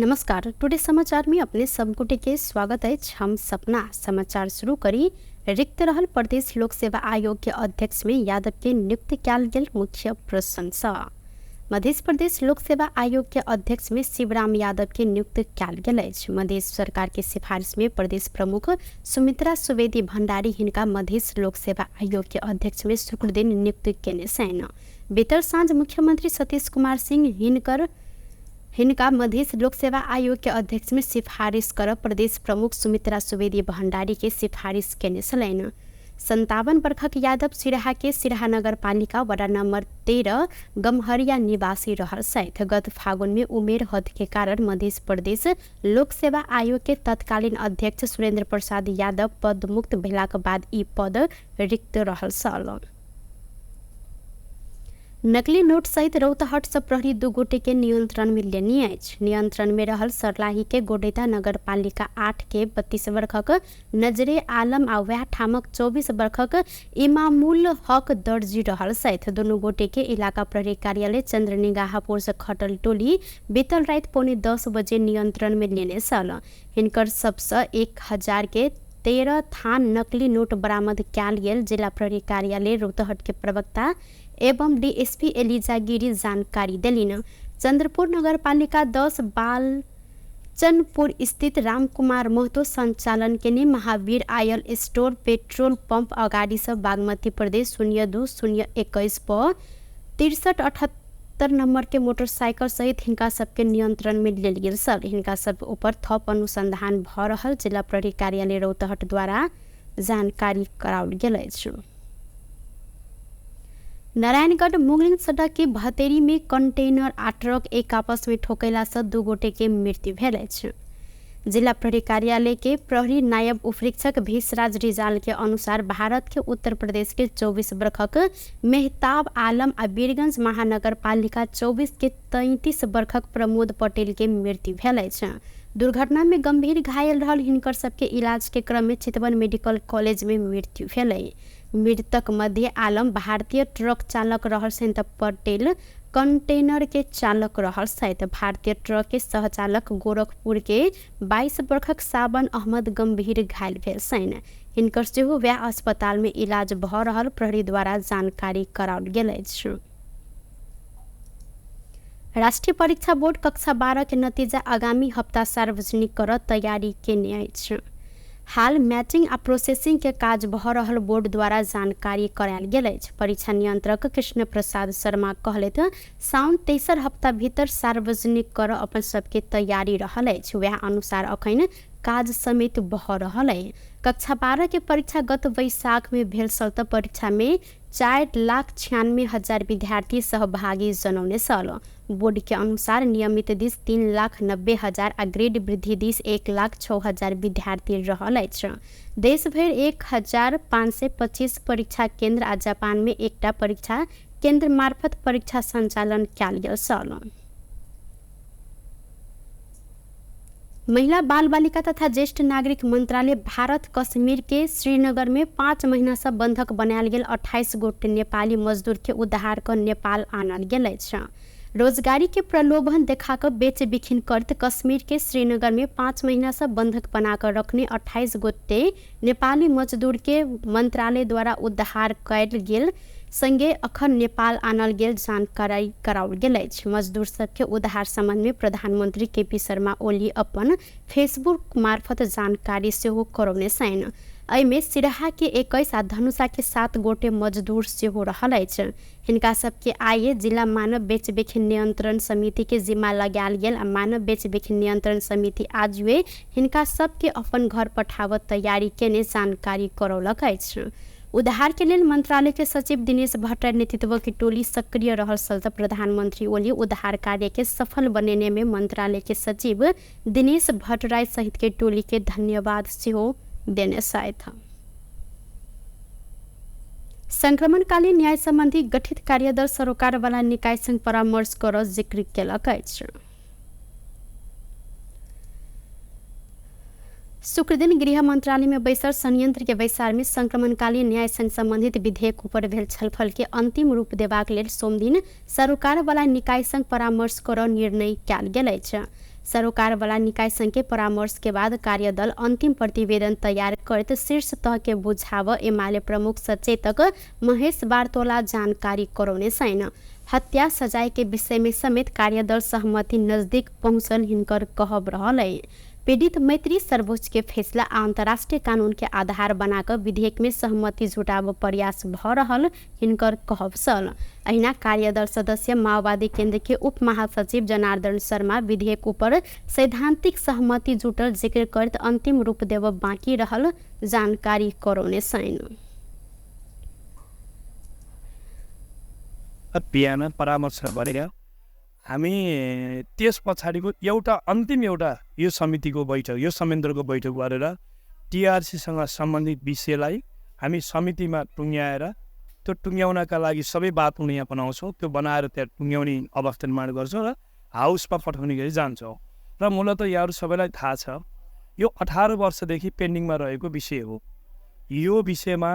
नमस्कार, टुडे समाचार में अपने सब गोटे के स्वागत अछि। हम सपना समाचार शुरू करी। रिक्त रहल प्रदेश लोक सेवा आयोग के अध्यक्ष में यादव के नियुक्त कयल गेल मुख्य प्रशंसा। मध्य प्रदेश लोक सेवा आयोग के अध्यक्ष में शिवराम यादव के नियुक्त कयल गेल अछि। मध्य सरकार के सिफारिश में प्रदेश प्रमुख सुमित्रा सुवेदी भंडारी हिनका मध्य लोक सेवा आयोग के अध्यक्ष में शुक्रदिन नियुक्त केने छनि। बीतल साँझ मुख्यमंत्री सतीश कुमार सिंह हिनका मध्य लोक सेवा आयोग के अध्यक्ष में सिफारिश कर प्रदेश प्रमुख सुमित्रा सुवेदी भंडारी के सिफारिश केने छलनि। 57 वर्षक यादव सिराहा के सिराहा नगरपालिका वडा नंबर 13 गमहरिया निवासी रहल छथि। गत फागुन में उमेर हद के कारण मध्य प्रदेश लोक सेवा आयोग के तत्कालीन अध्यक्ष सुरेंद्र प्रसाद यादव पदमुक्त भेलाक बाद ई पद रिक्त रहल छल। नकली नोट सहित रौतहट से प्रहरी 2 गोटे के नियंत्रण में लेने अछि। नियंत्रण में रहल सर्लाही के गोडेता नगरपालिका 8 के 32 वर्षक नजरे आलम आ वएह ठामक 24 वर्षक इमामुल हक दर्जी रहल छथि। दुनू गोटे के इलाका प्रहरी कार्यालय चंद्रनिगाहपुर से खटल टोली बीतल राति 9:45 बजे नियंत्रण में लेने छल। हिनकर सबसँ 1000 के 13 थान नकली नोट बरामद कयल गेल जिला प्रहरी कार्यालय रौतहट के प्रवक्ता एवं डीएसपी एलिजा गिरी जानकारी देलिन। चंद्रपुर नगरपालिका 10 बालचनपुर स्थित रामकुमार महतो संचालन केने महावीर आयल स्टोर पेट्रोल पंप अगाडि से बागमती प्रदेश 02-021 पर 6378 नंबर के मोटरसाइकिल सहित हिनका सबके नियंत्रण में लेल गेल छल। हिनका सब ऊपर थप अनुसंधान भ रहल जिला प्रहरी कार्यालय रौतहट द्वारा जानकारी कराओल गेल अछि। नारायणगढ़ मुगलिन सड़क के भतेरी में कंटेनर आ ट्रक एक आपस में ठोकैला से 2 गोटे के मृत्यु भेल अछि। जिला प्रहरी कार्यालय के प्रहरी नायब उपरीक्षक भीषराज रिजाल के अनुसार भारत के उत्तर प्रदेश के 24 वर्षक मेहताब आलम आ वीरगंज महानगरपालिका 24 के 33 वर्षक प्रमोद पटेल के मृत्यु भेल अछि। दुर्घटना में गंभीर घायल रहल हिनकर सबके इलाज के क्रम में चितवन मेडिकल कॉलेज में मृत्यु भेलै। मृतक मध्य आलम भारतीय ट्रक चालक रहल छनि त पटेल कंटेनर के चालक रहल छथि। भारतीय ट्रक के सहचालक गोरखपुर के 22 वर्षक सावन अहमद गंभीर घायल भेल छनि। हिनकर सेहो वएह अस्पताल में इलाज भ रहल प्रहरी द्वारा जानकारी कराओल गेल अछि। राष्ट्रीय परीक्षा बोर्ड कक्षा 12 के नतीजा आगामी हप्ता सार्वजनिक कर तैयारी केने अछि। हाल मैचिंग आ प्रोसेसिंग के काज भ रहल बोर्ड द्वारा जानकारी करायल गेल अछि। परीक्षा नियंत्रक कृष्ण प्रसाद शर्मा कहलथि साउन तेसर हप्ता भीतर सार्वजनिक कर अपन सबके तैयारी रहल अछि। वएह अनुसार अखन काज समेत भ रहल अछि। कक्षा 12 के परीक्षा गत वैशाख में भेल छल त परीक्षा में 4,96,000 विद्यार्थी सहभागी जनौने छल। बोर्ड के अनुसार नियमित this 3,90,000 आ ग्रेड वृद्धि this 1,06,000 विद्यार्थी रहल अछि। देशभरि 1,525 परीक्षा केंद्र आ जापान में एकटा परीक्षा केंद्र मार्फत परीक्षा संचालन कयल गेल छल। महिला बाल बालिका तथा ज्येष्ठ नागरिक मंत्रालय भारत कश्मीर के श्रीनगर में 5 महीना से बंधक बनायल गेल 28 गोटे नेपाली मजदूर के उद्धार कर नेपाल आनल गेल अछि। रोजगारी के प्रलोभन देखा कर बेच बिखिन करत कश्मीर के श्रीनगर में 5 महीना से बंधक बनाकर रखने 28 गोटे नेपाली मजदूर के मंत्रालय द्वारा उद्धार कयल गेल संगे अखन नेपाल आनल गेल जानकारी कराओल गेल अछि। मजदूर सबके उद्धार संबंध में प्रधानमंत्री केपी शर्मा ओली अपन फेसबुक मार्फत जानकारी सेहो करौने छनि। एहिमे सिराहा के 21 आ धनुषा के 7 गोटे मजदूर सेहो रहल अछि। हिनका सबके आइए जिला मानव बेचबिखन नियंत्रण समिति के जिम्मा लगायल गेल आ मानव बेचबिखन नियंत्रण समिति आजुए हिनका सबके अपन घर पठाबत तैयारी केने जानकारी करौलक अछि। उद्धार के लेल मंत्रालय के सचिव दिनेश भट्टराई नेतृत्व की टोली सक्रिय रहल छल त प्रधानमंत्री ओली उद्धार कार्य के सफल बनेने में मंत्रालय के सचिव दिनेश भट्टराई सहित के टोली के धन्यवाद सेहो देने छथि। संक्रमणकालीन न्याय संबंधी गठित कार्यदल सरोकारवाला निकाय संग परामर्श कर जिक्र केलक अछि। शुक्रदिन गृह मंत्रालय में बैसल संयंत्र के बैसार में संक्रमणकालीन न्याय संग संबंधित विधेयक ऊपर भेल छलफल के अंतिम रूप देबाक लेल सोमदिन सरोकारवाला निकाय संग परामर्श कर निर्णय कयल गेल अछि। सरोकारवाला निकाय संघ के परामर्श के बाद कार्यदल अंतिम प्रतिवेदन तैयार करत शीर्ष तह के बुझाव एमाले प्रमुख सचेतक महेश बारतोला जानकारी करौने छैन। हत्या सजाय के विषय में समेत कार्यदल सहमति नजदीक पहुँचल हिनकर कहब रहल है। पीड़ित मैत्री सर्वोच्च के फैसला आ अंतर्राष्ट्रीय कानून के आधार बनाकर विधेयक में सहमति जुटाब प्रयास भ रहल हिनकर कहब छल। अहिना कार्यदल सदस्य माओवादी केंद्र के उप महासचिव जनार्दन शर्मा विधेयक ऊपर सैद्धांतिक सहमति जुटल जिक्र करत अंतिम रूप देव बाँकी रहल जानकारी करौने छैन। बिहान परामर्श गरेर हामी त्यस पछाडिको एउटा अन्तिम एउटा यो समितिको बैठक, यो संयन्त्रको बैठक गरेर टिआरसीसँग सम्बन्धित विषयलाई हामी समितिमा टुङ्ग्याएर त्यो टुङ्ग्याउनका लागि सबै बात यहाँ बनाउँछौँ, त्यो बनाएर त्यहाँ टुङ्ग्याउने अवस्था निर्माण गर्छौँ र हाउसमा पठाउने गरी जान्छौँ। र मूलत यहाँहरू सबैलाई थाहा छ यो 18 वर्षदेखि पेन्डिङमा रहेको विषय हो। यो विषयमा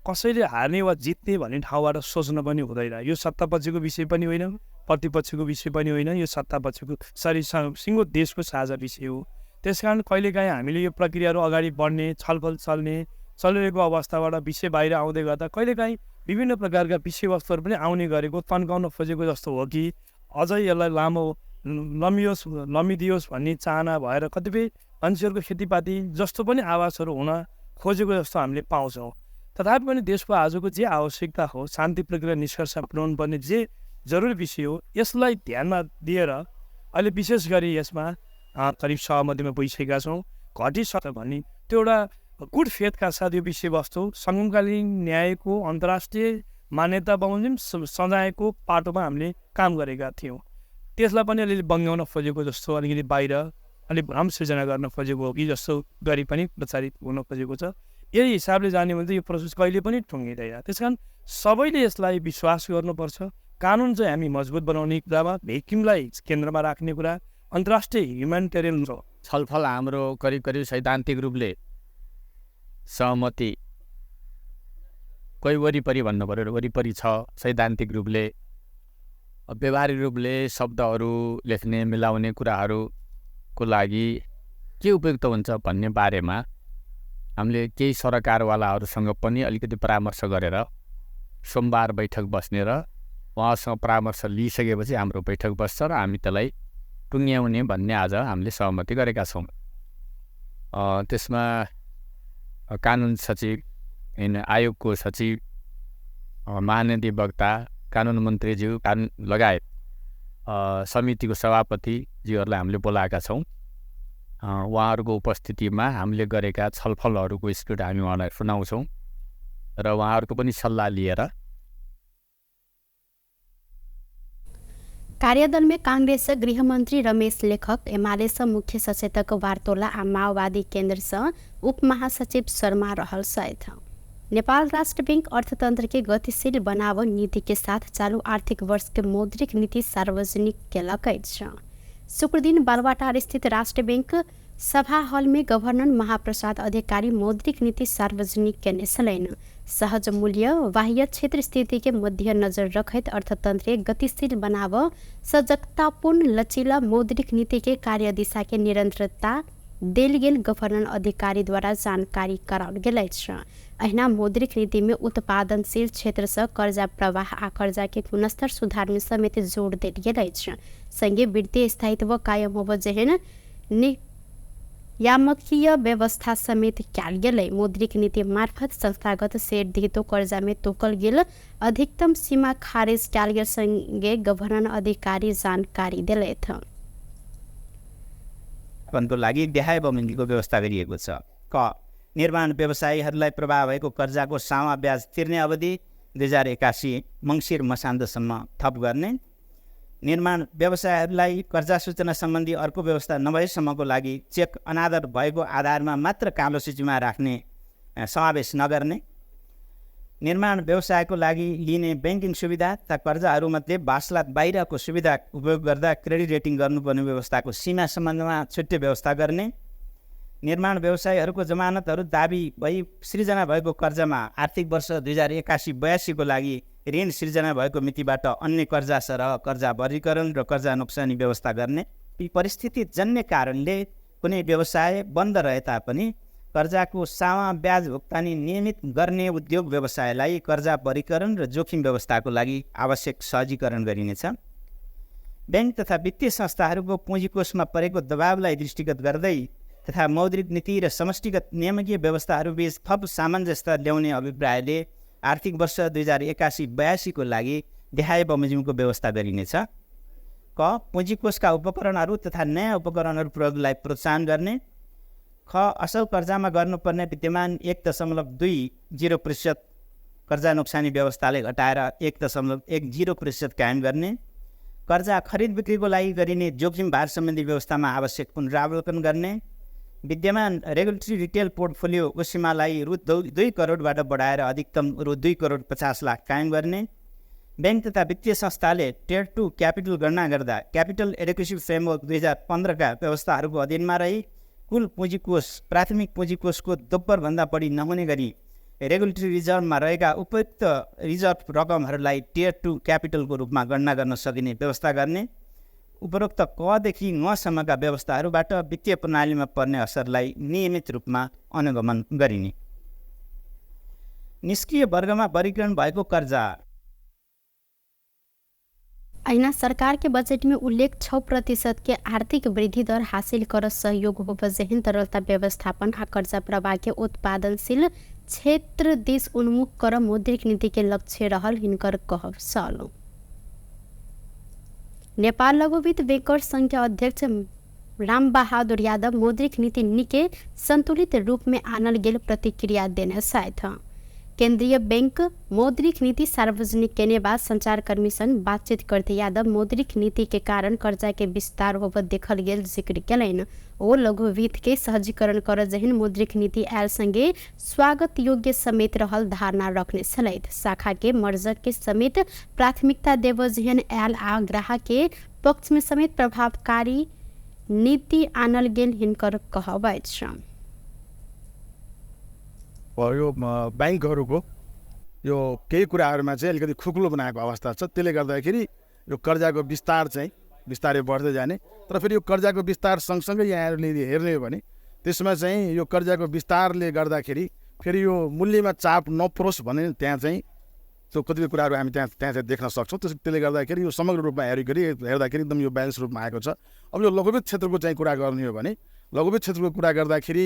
कसैले हार्ने वा जित्ने भन्ने ठाउँबाट सोच्न पनि हुँदैन। यो सत्तापक्षको विषय पनि होइन, प्रतिपक्षको विषय पनि होइन, यो सत्तापक्षको सरी सिङ्गो देशको साझा विषय हो। त्यसकारण कहिलेकाहीँ हामीले यो प्रक्रियाहरू अगाडि बढ्ने, छलफल चल्ने चलिरहेको अवस्थाबाट विषय बाहिर आउँदै गर्दा कहिलेकाहीँ विभिन्न प्रकारका विषयवस्तुहरू पनि आउने गरेको, तन्काउन खोजेको जस्तो हो कि अझै यसलाई लामो लम्बियोस् लम्बिदियोस् भन्ने चाहना भएर कतिपय मान्छेहरूको खेतीपाती जस्तो पनि आवाजहरू हुन खोजेको जस्तो हामीले पाउँछौँ। तथापि पनि देशको आजको जे आवश्यकता हो, शान्ति प्रक्रिया निष्कर्ष पुर्याउनु पर्ने जे जरुरी विषय हो, यसलाई ध्यानमा दिएर अहिले विशेष गरी यसमा करिब सहमतिमा पुगिसकेका छौँ। घटिसक्छ भन्ने त्यो एउटा गुड फेथका साथ यो विषयवस्तु समकालीन न्यायको अन्तर्राष्ट्रिय मान्यता बमोजिम सजायको पाटोमा हामीले काम गरेका थियौँ। त्यसलाई पनि अलिअलि बङ्ग्याउन खोजेको जस्तो, अलिकति बाहिर अलिक भ्रम सृजना गर्न खोजेको हो कि जस्तो गरी पनि प्रचारित हुन खोजेको छ। यही हिसाबले जाने भने चाहिँ यो प्रोसेस कहिले पनि टुङ्गिँदैन। त्यस कारण सबैले यसलाई विश्वास गर्नुपर्छ। कानुन चाहिँ हामी मजबुत बनाउने कुरामा भिक्टिमलाई केन्द्रमा राख्ने कुरा, अन्तर्राष्ट्रिय ह्युमेनिटेरियन छलफल हाम्रो करिब करिब सैद्धान्तिक रूपले सहमति कोही वरिपरि भन्नु पऱ्यो, वरिपरि छ सैद्धान्तिक रूपले। व्यवहारिक रूपले शब्दहरू लेख्ने मिलाउने कुराहरूको लागि के उपयुक्त हुन्छ भन्ने बारेमा हामीले केही सरकारवालाहरूसँग पनि अलिकति परामर्श गरेर सोमबार बैठक बस्ने र उहाँसँग परामर्श लिइसकेपछि हाम्रो बैठक बस्छ र हामी त्यसलाई टुङ्ग्याउने भन्ने आज हामीले सहमति गरेका छौँ। त्यसमा कानुन सचिव, होइन आयोगको सचिव, महाधिवक्ता, कानुन मन्त्रीज्यू, कानुन लगायत समितिको सभापतिज्यूहरूलाई हामीले बोलाएका छौँ। उहाँहरूको उपस्थितिमा हामीले गरेका छलफलहरूको स्क्रिप्ट हामी उहाँलाई सुनाउँछौँ र उहाँहरूको पनि सल्लाह लिएर कार्यदल में कांग्रेस गृहमंत्री रमेश लेखक, एमाले से मुख्य सचेतक वार्तोला आ माओवादी केंद्र से उप महासचिव शर्मा रहल सहित। नेपाल राष्ट्र बैंक अर्थतंत्र के गतिशील बनाव नीति के साथ चालू आर्थिक वर्ष के मौद्रिक नीति सार्वजनिक केलक अछि। शुक्रदिन बालवाटार स्थित राष्ट्र बैंक सभा हल में गवर्नर महाप्रसाद अधिकारी मौद्रिक नीति सार्वजनिक केने छलनि। सहज मूल्य बाह्य क्षेत्र स्थिति के मध्य नजर रखैत अर्थतंत्र गतिशील बनाव सजगतापूर्ण लचीला मौद्रिक नीति के कार्यदिशा के निरंतरता देल गेल गवर्नर अधिकारी द्वारा जानकारी कराओल गेल अछि। अहिना मौद्रिक नीति में उत्पादनशील क्षेत्र से कर्जा प्रवाह आ कर्जा के गुणस्तर सुधार में समेत जोड़ देल गेल अछि। संगे वित्तीय स्थायित्व कायम होब जेहन नियामकीय व्यवस्था समेत कयल गेलै। मौद्रिक नीति मार्फत संस्थागत शेयर धितो कर्जा में तोकल गेल अधिकतम सीमा खारिज कयल गेल संगे गवर्नर अधिकारी जानकारी देलथि। को लागि देहाय बमोजिमको व्यवस्था गरिएको छ। क निर्माण व्यवसायीहरूलाई प्रभाव भएको कर्जाको सावा ब्याज तिर्ने अवधि 2081 मङ्सिर मसान्तसम्म थप गर्ने, निर्माण व्यवसायहरूलाई कर्जा सूचना सम्बन्धी अर्को व्यवस्था नभएसम्मको लागि चेक अनादर भएको आधारमा मात्र कालो सूचीमा राख्ने समावेश नगर्ने, निर्माण व्यवसायको लागि लिने ब्याङ्किङ सुविधा तथा कर्जाहरूमध्ये 5 लाख बाहिरको सुविधा उपयोग गर्दा क्रेडिट रेटिङ गर्नुपर्ने व्यवस्थाको सीमा सम्बन्धमा छुट्टै व्यवस्था गर्ने, निर्माण व्यवसायीहरूको जमानतहरू दाबी भई सृजना भएको कर्जामा आर्थिक वर्ष 2081-82 को लागि ऋण सृजना भएको मितिबाट अन्य कर्जा सरह कर्जा वर्गीकरण र कर्जा नोक्सानी व्यवस्था गर्ने। परिस्थिति जन्य कारणले कुनै व्यवसाय बन्द रहे तापनि कर्जाको सावा ब्याज भुक्तानी नियमित गर्ने उद्योग व्यवसायलाई कर्जा वर्गीकरण र जोखिम व्यवस्थाको लागि आवश्यक सहजीकरण गरिनेछ। ब्याङ्क तथा वित्तीय संस्थाहरूको पुँजीकोषमा परेको दबावलाई दृष्टिगत गर्दै तथा मौद्रिक नीति र समष्टिगत नियामकीय व्यवस्थाहरूबीच थप सामञ्जस्यता ल्याउने अभिप्रायले आर्थिक वर्ष 2081-82 को लागि देहाय बमोजिमको व्यवस्था गरिनेछ। क पुँजीकोषका उपकरणहरू तथा नयाँ उपकरणहरू प्रयोगलाई प्रोत्साहन गर्ने। ख असल कर्जामा गर्नुपर्ने विद्यमान 1.20% कर्जा नोक्सानी व्यवस्थाले घटाएर 1.10% कायम गर्ने। कर्जा खरिद बिक्रीको लागि गरिने जोखिम भार सम्बन्धी व्यवस्थामा आवश्यक पुनरावलोकन गर्ने। विद्यमान रेगुलेटरी रिटेल पोर्टफोलियोको सीमालाई रु 2 करोडबाट बढाएर अधिकतम रु 2 करोड 50 लाख कायम गर्ने। ब्याङ्क तथा वित्तीय संस्थाले टियर 2 क्यापिटल गणना गर्दा क्यापिटल एडुकेसन फ्रेमवर्क 2015 का व्यवस्थाहरूको अधीनमा रही कुल पुँजीकोष प्राथमिक पुँजीकोषको दोब्बरभन्दा बढी नहुने गरी रेगुलेटरी रिजर्भमा रहेका उपयुक्त रिजर्भ रकमहरूलाई टियर 2 क्यापिटलको रूपमा गणना गर्न सकिने व्यवस्था गर्ने। उपरोक्त क देखि ङ सम्मका व्यवस्थाहरूबाट वित्तीय प्रणालीमा पर्ने असरलाई नियमित रूपमा अनुगमन गरिने। निष्क्रिय वर्गमा वर्गीकरण भएको कर्जा। ऐना सरकार के बजट में उल्लेख 6% के आर्थिक वृद्धि दर हासिल कर सहयोग होबजेहन तरलता व्यवस्थापन आ कर्जा प्रवाह के उत्पादनशील क्षेत्र देश उन्मुख कर मौद्रिक नीति के लक्ष्य रहल हिनकर कहब छल। नेपाल लघुवित्त बैंकर संघ के अध्यक्ष रामबहादुर यादव मौद्रिक नीति निके संतुलित रूप में आनल गेल प्रतिक्रिया देने साथ केंद्रीय बैंक मौद्रिक नीति सार्वजनिक केने बाद संचारकर्मी संग बातचीत करते यादव मौद्रिक नीति के कारण कर्जा के विस्तार होब देखल गेल जिक्र केलनि। ओ लघु वित्त के सहजीकरण कर जहन मौद्रिक नीति आयल संगे स्वागत योग्य समेत रहल धारणा रखने छलथि। शाखा के मर्जर के समेत प्राथमिकता देव जहन आयल आ ग्राहक के पक्ष में समेत प्रभावकारी नीति आनल गेल हिनकर कहब अछि। यो ब्याङ्कहरूको यो केही कुराहरूमा चाहिँ अलिकति खुकुलो बनाएको अवस्था छ, त्यसले गर्दाखेरि यो कर्जाको विस्तार चाहिँ बिस्तारै बढ्दै जाने। तर फेरि यो कर्जाको विस्तार सँगसँगै यहाँहरूले हेर्ने हो भने त्यसमा चाहिँ यो कर्जाको विस्तारले गर्दाखेरि फेरि यो मूल्यमा चाप नपरोस् भन्ने त्यहाँ चाहिँ त्यो कतिपय कुराहरू हामी त्यहाँ त्यहाँ चाहिँ देख्न सक्छौँ। त्यसले गर्दाखेरि यो समग्र रूपमा हेर्दाखेरि एकदम यो ब्यालेन्स रूपमा आएको छ। अब यो लघुवित्त क्षेत्रको चाहिँ कुरा गर्ने हो भने लघुवित्त क्षेत्रको कुरा गर्दाखेरि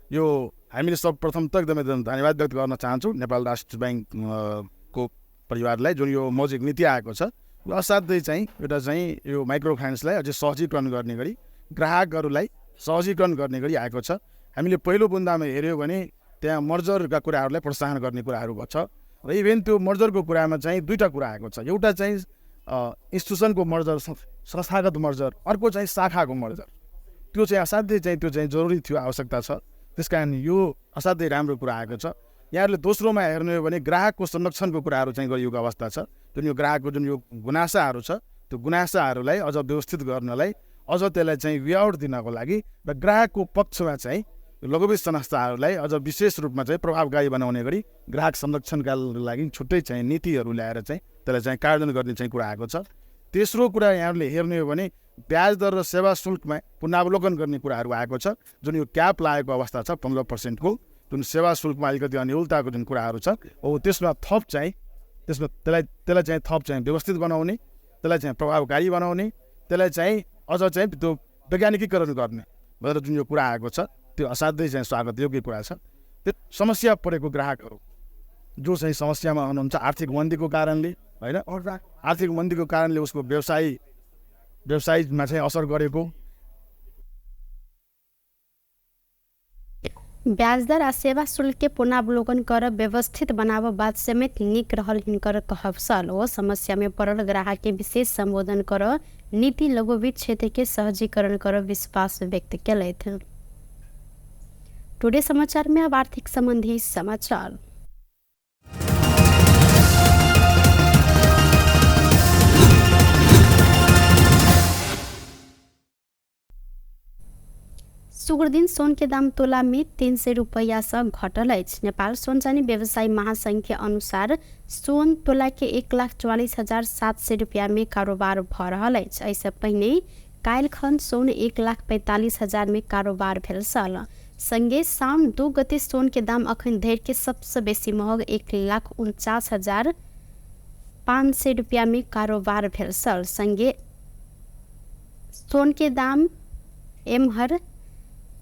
यो हामीले सर्वप्रथम त एकदमै धन्यवाद व्यक्त गर्न चाहन्छौँ नेपाल राष्ट्र ब्याङ्कको परिवारलाई, जुन यो मौद्रिक नीति आएको छ यो असाध्यै चाहिँ एउटा चाहिँ यो माइक्रो फाइनेन्सलाई अझै सहजीकरण गर्ने गरी ग्राहकहरूलाई सहजीकरण गर्ने गरी आएको छ। हामीले पहिलो बुन्दामा हेऱ्यौँ भने त्यहाँ मर्जरका कुराहरूलाई प्रोत्साहन गर्ने कुराहरू छ र इभेन त्यो मर्जरको कुरामा चाहिँ दुईवटा कुरा आएको छ। एउटा चाहिँ इन्स्टिट्युसनको मर्जर, संस्थागत मर्जर, अर्को चाहिँ शाखाको मर्जर। त्यो चाहिँ असाध्यै चाहिँ त्यो चाहिँ जरुरी थियो, आवश्यकता छ। त्यस कारण यो असाध्यै राम्रो कुरा आएको छ। यहाँहरूले दोस्रोमा हेर्ने हो भने ग्राहकको संरक्षणको कुराहरू चाहिँ गरिएको अवस्था छ। जुन यो ग्राहकको जुन यो गुनासाहरू छ त्यो गुनासाहरूलाई अझ व्यवस्थित गर्नलाई, अझ त्यसलाई चाहिँ वे आउट दिनको लागि र ग्राहकको पक्षमा चाहिँ लघुवित्त संस्थाहरूलाई अझ विशेष रूपमा चाहिँ प्रभावकारी बनाउने गरी ग्राहक संरक्षणका लागि छुट्टै चाहिँ नीतिहरू ल्याएर चाहिँ त्यसलाई चाहिँ कार्यान्वयन गर्ने चाहिँ कुरा आएको छ। तेस्रो कुरा यहाँहरूले हेर्ने हो भने ब्याज दर र सेवा शुल्कमा पुनरावलोकन गर्ने कुराहरू आएको छ। जुन यो क्याप लागेको अवस्था छ 15%को, जुन सेवा शुल्कमा अलिकति अन्यलताको जुन कुराहरू छ हो त्यसमा थप चाहिँ त्यसमा त्यसलाई चाहिँ थप चाहिँ व्यवस्थित बनाउने, त्यसलाई चाहिँ प्रभावकारी बनाउने, त्यसलाई चाहिँ अझ चाहिँ त्यो वैज्ञानिकीकरण गर्ने भनेर जुन यो कुरा आएको छ त्यो असाध्यै चाहिँ स्वागत योग्य कुरा छ। त्यो समस्या परेको ग्राहकहरू जो चाहिँ समस्यामा हुनुहुन्छ आर्थिक मन्दीको कारणले, होइन, आर्थिक मन्दीको कारणले उसको व्यवसायमा चाहिँ असर गरेको। ब्याज दर आ सेवा शुल्क के पुनरावलोकन कर व्यवस्थित बनाव बात समेत निक रहल हिनकर कहब छल। ओ समस्या में पड़ल ग्राहक के विशेष संबोधन कर नीति लघुवित्त क्षेत्र के सहजीकरण कर विश्वास व्यक्त केलथि। टुडे समाचार में अब आर्थिक संबंधी समाचार। शुक्र दिन सोन के दाम तोला में 300 रुपया से घटल अछि। नेपाल सोन चानी व्यवसायी महासंघ के अनुसार सोन तोला के 1,44,700 रुपया में कारोबार भ रहल अछि। एहिसँ पहिने काल्हिखन सोन 1,45,000 में कारोबार भेल छल। संगे साउन 2 गते सोन के दाम अखन धरि के सबसँ बेसी महग 1,49,500 रुपया में कारोबार भेल छल। संगे सोन के दाम एम्हर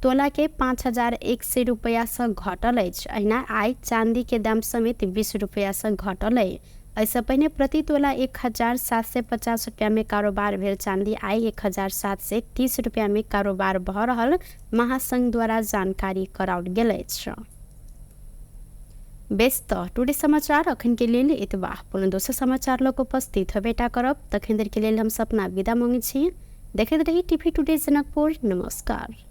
तोला के 5,100 रुपया से घटल अछि। अहिना आइ चांदी के दाम समेत 20 रुपया से घटल अछि। एहिसँ पहिने प्रति तोला 1,750 रुपया में कारोबार भेल चांदी आइ 1,730 रुपया में कारोबार भऽ रहल महासंघ द्वारा जानकारी कराओल गेल अछि। बेस तऽ टुडे समाचार अखन के लेल एतबा। पुनः दोसर समाचार लऽ उपस्थित हेबेटा करब। तखन देर के लेल हम सपना विदा मांगै छी। देखैत रही टीवी टुडे जनकपुर। नमस्कार।